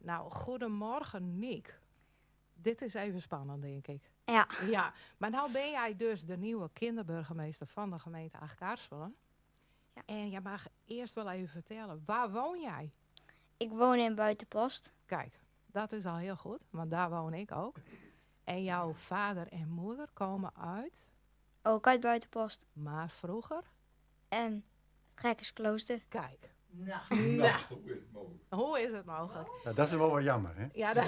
Nou, goedemorgen Niek. Dit is even spannend, denk ik. Ja. Ja, maar nou ben jij dus de nieuwe kinderburgemeester van de gemeente Achtkarspelen. Ja. En jij mag eerst wel even vertellen, waar woon jij? Ik woon in Buitenpost. Kijk, dat is al heel goed, want daar woon ik ook. En jouw vader en moeder komen uit? Ook uit Buitenpost. Maar vroeger? En het Gerkesklooster. Kijk. Nou. Nou. Hoe is het mogelijk? Hoe is het mogelijk? Ja, dat is wel wat jammer, hè? Ja, dat,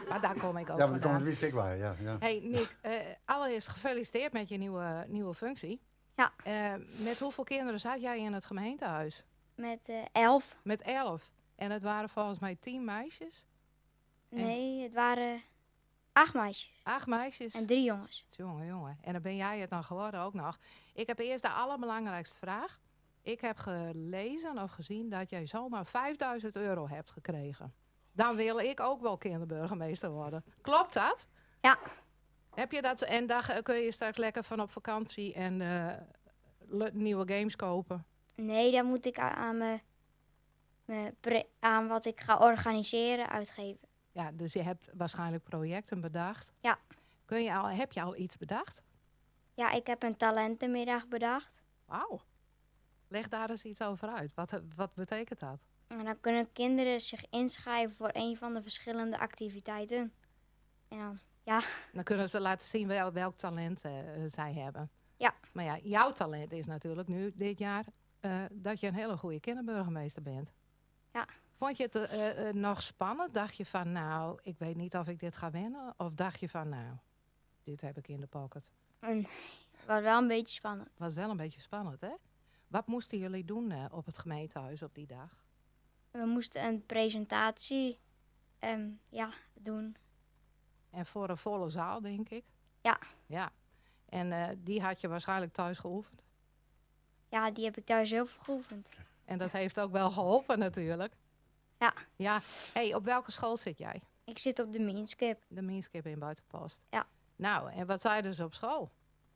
maar daar kom ik ook Ja, maar daar vandaan. komt het wist ik waar, ja. Ja. Hey Nick, allereerst gefeliciteerd met je nieuwe functie. Ja. Met hoeveel kinderen zat jij in het gemeentehuis? Met 11. Met 11. En het waren volgens mij 10 meisjes? En Nee, het waren 8 meisjes. 8 meisjes. En 3 jongens. Jongen, jongen. En dan ben jij het dan geworden ook nog. Ik heb eerst de allerbelangrijkste vraag. Ik heb gelezen of gezien dat jij zomaar 5000 euro hebt gekregen. Dan wil ik ook wel kinderburgemeester worden. Klopt dat? Ja. Heb je dat? En daar kun je straks lekker van op vakantie en nieuwe games kopen? Nee, daar moet ik aan wat ik ga organiseren uitgeven. Ja, dus je hebt waarschijnlijk projecten bedacht. Ja. Heb je al iets bedacht? Ja, ik heb een talentenmiddag bedacht. Wauw. Leg daar eens iets over uit. Wat betekent dat? En dan kunnen kinderen zich inschrijven voor een van de verschillende activiteiten. En dan, ja. Dan kunnen ze laten zien welk talent zij hebben. Ja. Maar ja, jouw talent is natuurlijk nu dit jaar dat je een hele goede kinderburgemeester bent. Ja. Vond je het nog spannend? Dacht je van, nou, ik weet niet of ik dit ga winnen? Of dacht je van, nou, dit heb ik in de pocket? Het was wel een beetje spannend. Het was wel een beetje spannend, hè? Wat moesten jullie doen op het gemeentehuis op die dag? We moesten een presentatie doen. En voor een volle zaal, denk ik? Ja. Ja. En die had je waarschijnlijk thuis geoefend? Ja, die heb ik thuis heel veel geoefend. En dat heeft ook wel geholpen natuurlijk. Ja. Ja. Hey, op welke school zit jij? Ik zit op de Mienskip. De Mienskip in Buitenpost. Ja. Nou, en wat zeiden ze op school?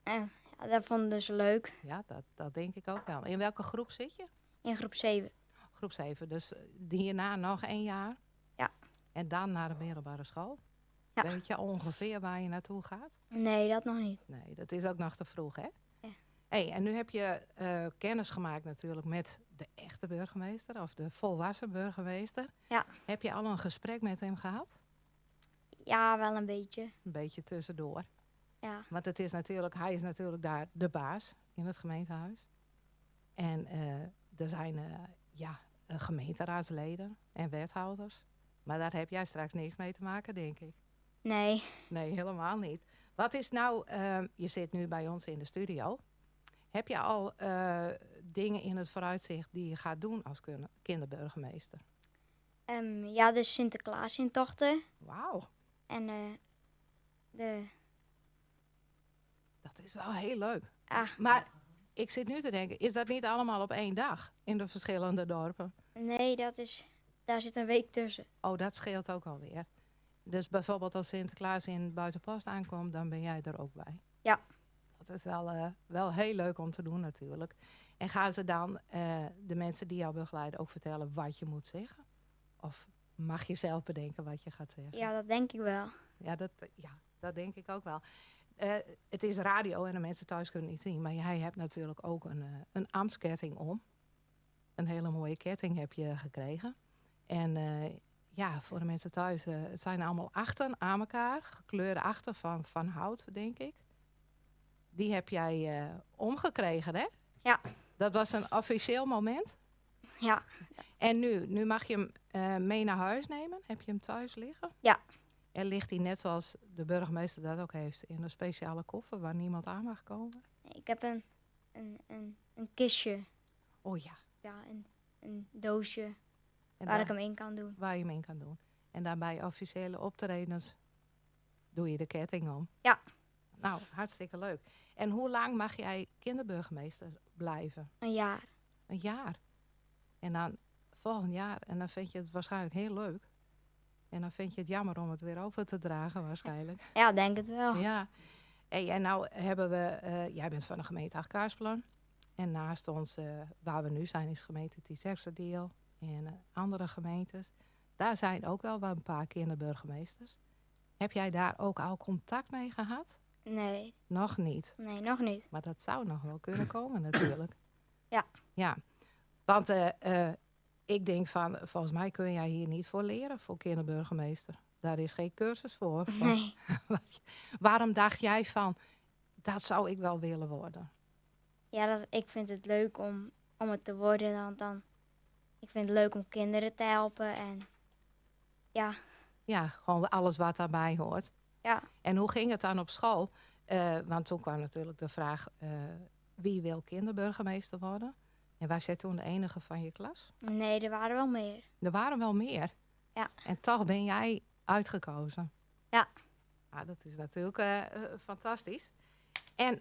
Ja, dat vonden ze leuk. Ja, dat denk ik ook wel. In welke groep zit je? In groep 7. Groep 7, dus hierna nog 1 jaar? Ja. En dan naar de middelbare school? Ja. Weet je ongeveer waar je naartoe gaat? Nee, dat nog niet. Nee, dat is ook nog te vroeg, hè? Ja. Hey, en nu heb je kennis gemaakt natuurlijk met de echte burgemeester of de volwassen burgemeester. Ja. Heb je al een gesprek met hem gehad? Ja, wel een beetje. Een beetje tussendoor. Ja. Want hij is natuurlijk daar de baas in het gemeentehuis. En er zijn gemeenteraadsleden en wethouders. Maar daar heb jij straks niks mee te maken, denk ik. Nee. Nee, helemaal niet. Wat is nou, je zit nu bij ons in de studio. Heb je al dingen in het vooruitzicht die je gaat doen als kinderburgemeester? Ja, de Sinterklaasintochten. Wauw. En de... Dat is wel heel leuk. Ah. Maar ik zit nu te denken, is dat niet allemaal op 1 dag in de verschillende dorpen? Nee, daar zit een week tussen. Oh, dat scheelt ook alweer. Dus bijvoorbeeld als Sinterklaas in Buitenpost aankomt, dan ben jij er ook bij. Ja. Dat is wel heel leuk om te doen natuurlijk. En gaan ze dan de mensen die jou begeleiden ook vertellen wat je moet zeggen? Of mag je zelf bedenken wat je gaat zeggen? Ja, dat denk ik wel. Ja, dat denk ik ook wel. Het is radio en de mensen thuis kunnen niet zien. Maar jij hebt natuurlijk ook een ambtsketting om. Een hele mooie ketting heb je gekregen. En voor de mensen thuis, het zijn allemaal achten aan elkaar. Gekleurde achten van hout, denk ik. Die heb jij omgekregen, hè? Ja. Dat was een officieel moment? Ja. En nu mag je hem mee naar huis nemen. Heb je hem thuis liggen? Ja. En ligt hij net zoals de burgemeester dat ook heeft, in een speciale koffer waar niemand aan mag komen? Ik heb een kistje. Oh ja. Ja, een doosje En waar daar ik hem in kan doen. Waar je hem in kan doen. En daarbij officiële optredens doe je de ketting om. Ja. Nou, hartstikke leuk. En hoe lang mag jij kinderburgemeester blijven? Een jaar. Een jaar. En dan volgend jaar, en dan vind je het waarschijnlijk heel leuk. En dan vind je het jammer om het weer over te dragen waarschijnlijk. Ja, denk het wel. Ja. Hey, en nou hebben we, jij bent van de gemeente Achtkarspelen. En naast ons, waar we nu zijn, is gemeente Tytsjerksteradiel en andere gemeentes. Daar zijn ook wel een paar kinderburgemeesters. Heb jij daar ook al contact mee gehad? Nee, Nog niet. nee, nog niet. Maar dat zou nog wel kunnen komen natuurlijk. Ja. Ja, want ik denk van, volgens mij kun jij hier niet voor leren, voor kinderburgemeester. Daar is geen cursus voor. Nee. Waarom dacht jij van, dat zou ik wel willen worden? Ja, ik vind het leuk om het te worden. Want dan, ik vind het leuk om kinderen te helpen. En ja, Ja, gewoon alles wat daarbij hoort. Ja. En hoe ging het dan op school? Want toen kwam natuurlijk de vraag, wie wil kinderburgemeester worden? En was jij toen de enige van je klas? Nee, er waren wel meer. Er waren wel meer. Ja. En toch ben jij uitgekozen. Ja. Ah, dat is natuurlijk fantastisch. En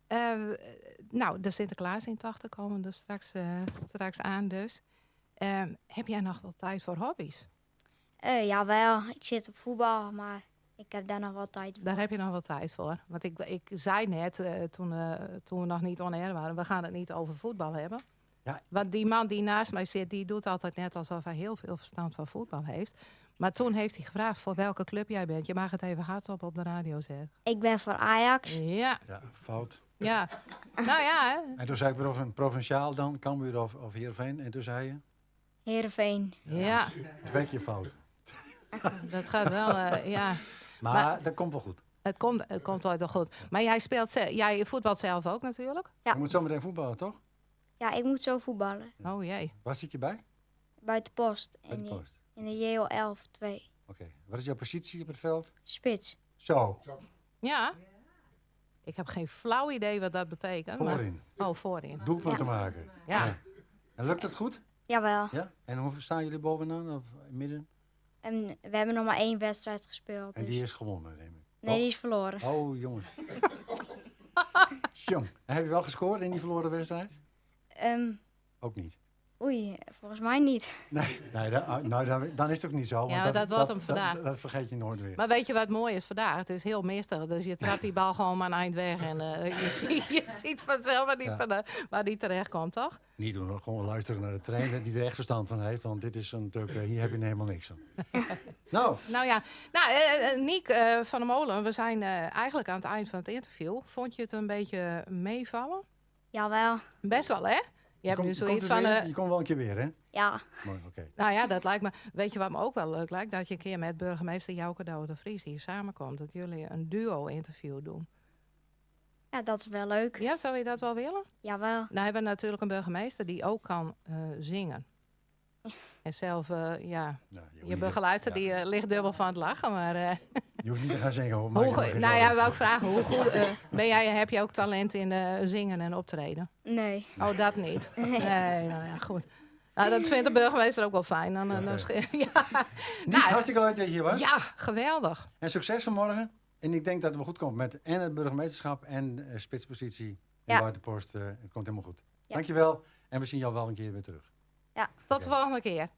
de Sinterklaasintochten komen er straks aan dus. Heb jij nog wel tijd voor hobby's? Jawel, ik zit op voetbal, maar ik heb daar nog wel tijd voor. Daar heb je nog wel tijd voor. Want ik zei net, toen we nog niet on air waren, we gaan het niet over voetbal hebben. Ja. Want die man die naast mij zit, die doet altijd net alsof hij heel veel verstand van voetbal heeft. Maar toen heeft hij gevraagd voor welke club jij bent. Je mag het even hardop op de radio zeggen. Ik ben voor Ajax. Ja. Ja, fout. Ja. Nou ja, hè. En toen zei ik weer of een provinciaal dan, Cambuur of Heerenveen. En toen zei je? Heerenveen. Ja. Een beetje fout. Dat gaat wel, ja. Maar, Maar dat komt wel goed. Het komt ooit wel goed. Maar jij voetbalt zelf ook natuurlijk? Ja. Je moet zo meteen voetballen, toch? Ja, ik moet zo voetballen. Oh jee. Waar zit je bij? Buitenpost. Bij de post. In de JO 11 2. Oké. Wat is jouw positie op het veld? Spits. Zo. Ja. Ik heb geen flauw idee wat dat betekent. Maar Voorin. Oh, voorin. Doelpunten maken. Ja. Ja. En lukt dat goed? Jawel. Ja? En hoe staan jullie bovenaan of in het midden? En we hebben nog maar 1 wedstrijd gespeeld. En dus die is gewonnen, neem ik. Nee, die is verloren. Oh, jongens. Jong. En heb je wel gescoord in die verloren wedstrijd? Ook niet. Oei, volgens mij niet. Nee, nee, nou, dan is het ook niet zo. Want Ja, maar dat wordt hem vandaag. Dat vergeet je nooit weer. Maar weet je wat mooi is vandaag? Het is heel mistig. Dus je trapt die bal gewoon maar een eind weg. En je ziet vanzelf waar die terecht komt, toch? Niet doen, hoor. Gewoon luisteren naar de trainer die er echt verstand van heeft. Want dit is natuurlijk, hier heb je helemaal niks van. Nou. Nou ja, Niek van der Molen, we zijn eigenlijk aan het eind van het interview. Vond je het een beetje meevallen? Jawel. Best wel, hè? Je hebt nu zoiets van, Je komt wel een keer weer, hè? Ja. Mooi, oké. Nou ja, dat lijkt me. Weet je wat me ook wel leuk lijkt? Dat je een keer met burgemeester Jouke Douwe de Vries hier samenkomt. Dat jullie een duo-interview doen. Ja, dat is wel leuk. Ja, zou je dat wel willen? Jawel. Nou hebben we natuurlijk een burgemeester die ook kan zingen. En zelf, ja, Nou, je hoeft je niet te- begeleidster ja. die ligt dubbel van het lachen. Maar Je hoeft niet te gaan zingen, hoor. Maak je maar geen nou ja, zorgen. wou ik vragen, hoe goed ben jij, heb je ook talent in zingen en optreden? Nee. Oh, dat niet? Nee, nou ja, goed. Nou, dat vindt de burgemeester ook wel fijn. Dan ja. Niek, Nou, hartstikke leuk dat je hier was. Ja, geweldig. En succes vanmorgen. En ik denk dat het wel goed komt met en het burgemeesterschap en spitspositie en buitenpost. Het komt helemaal goed. Ja. Dankjewel. En we zien jou wel een keer weer terug. Ja. Tot de volgende keer.